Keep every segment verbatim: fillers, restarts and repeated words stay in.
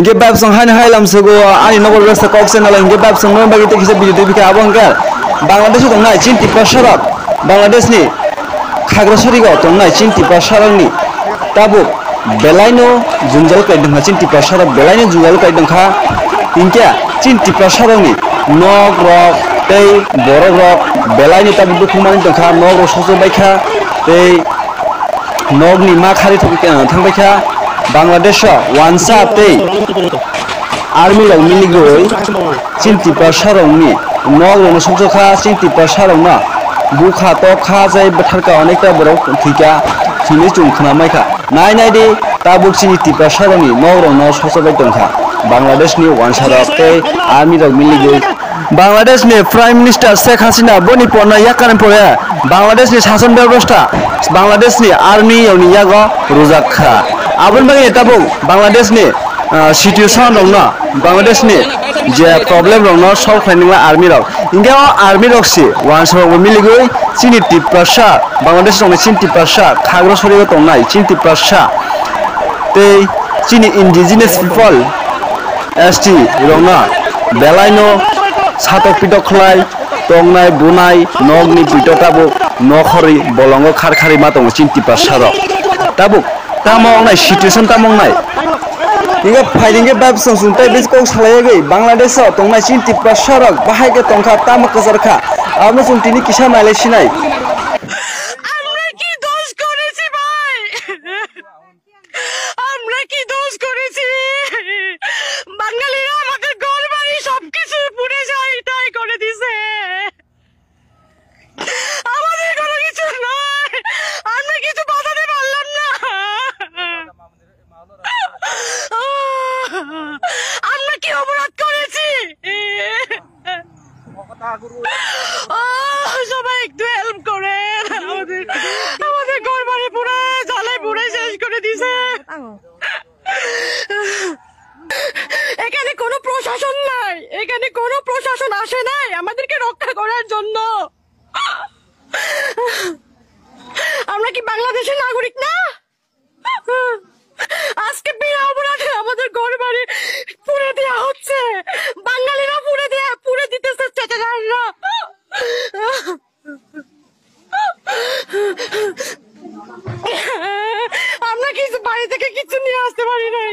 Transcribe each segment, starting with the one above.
Hingke babsong haino hai lamsogo ani nokol resta kok se nalai hingke babsong no bagwi tei kisa video tei bika abo hingke Bangladesh o tongnai chini Tiprasa rok, Bangladesh ni khagra sorigo tongnai chini Tiprasa rok ni tabuk belai no jungjal kai dongkha, chini Tiprasa rok belai no jungjal kai dongkha, hingke chini Tiprasa rok ni nok rok tei borok rok belai no tabuk dukhu mani dongkha, nok rok sojak baikha tei Nokni ma khari thok-, eh, thangbaikha Bangladesh o wansa tei army rok miligwi chini Tiprasa rokni nok rokno sokjokha, chini Tiprasa rokno bukha tokha jai bwtharkha, onekta borok thwikha hinwi chwng khwnamaikha. Nai nai di tabuk chini Tiprasa rokni nok rokno sokjagwi tongkha Bangladesh ni wansa rok tei army rok miligwi. Bangladesh ni Prime Minister Sheikh Hasina boni porno yakarni pore Bangladesh ni sason bebostha Bangladesh ni army rokni yago rwjak kha. Aboni bagwi tabuk Bangladesh ni, ah, situation rokno, Bangladesh ni je problem rokno solve khlai nangla army rok. Hingke o army rok si wansa rok bo miligwi chini Tiprasa, Bangladesh rokni chini Tiprasa khagra sorigo tongnai chini Tiprasa tei chini indigenous people S T rokno belaino satok pitok khlai tongnai bunai nokni puito tabuk nokhorwi bolongo khar kharwi ma tongo chini Tiprasa rok. Tabuk tamo wngnai situation tamo wngnai. Hingke phaidi hingke babsong chwng tei bisi kok salai yagwi Bangladesh o tongnai chini Tiprasa rok bahai khe tongkha tamo kwchar kha. Abono chwng tini kisa nailai sinai. আমরা কি দোষ করেছি ভাই? আমরা কি দোষ করেছি? বাঙালিরা আমাদের ঘর বাড়ি সবকিছু পুড়ে যায়, তাই করে দিছে। আমাদের কোনো কিছু নয়, আমরা কিছু বাঁচাতে পারলাম না। আমরা কি অপরাধ করেছি? ও, সবাই একটু হেল্প করেন। আমাদের, আমাদের ঘর বাড়ি পুরো জ্বালায় পুড়ে শেষ করে দিছে। এখানে কোনো প্রশাসন নাই, এখানে কোনো প্রশাসন আসে নাই আমাদেরকে রক্ষা করার জন্য। আমরা কি বাংলাদেশের নাগরিক না? আজকে বিনা অপরাধে আমাদের ঘর বাড়ি পুড়ে দেওয়া হচ্ছে, বাঙালিরা পুড়ে দেয়া, পুড়ে দিতেছে ঠিকাদাররা। আমরা কিছু বাড়ি থেকে কিছু নিয়ে আসতে পারি নাই,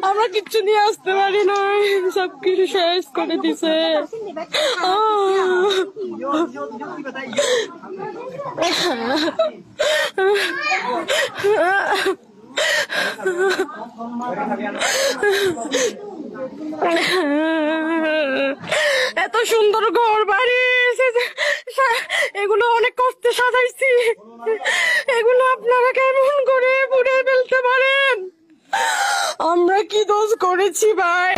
আমরা কিচ্ছু নিয়ে আসতে পারি নাই, সব কিছু শেষ করে দিছে। আহ। এত সুন্দর ঘর বাড়ি, সে যে সা-, এগুলো অনেক কষ্টে সাজাইছি, এগুলো আপনারা কেমন করে পুড়ে ফেলতে পারেন? আমরা কি দোষ করেছি ভাই?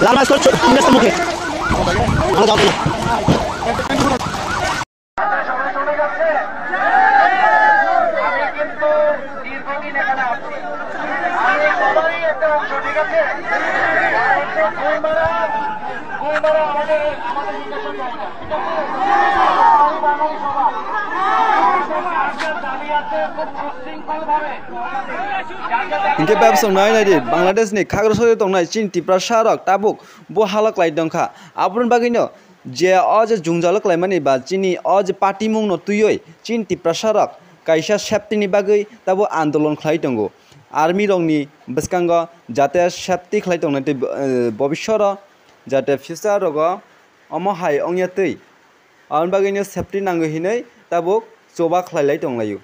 Lama store, tiga setengah mungkin. Mana jawab? Hingke babsong nai nai di, Bangladesh ni khagrasori tongnai chini Tiprasa rok tabuk bo halok lai tongkha. Aboni bagwino je o je jwngjalo klaimani ba chini o je party mungno twiwi chini Tiprasa rok kaisa safety ni bagwi tabuk andolon khlai tongo. Army rokni bwskango jate safety khlai tongnai tei, eh, bobiswro jate future rogo omo hai ongya twi. Aboni bagwino safety nango hinwi tabuk choba khlai lai tonglaio.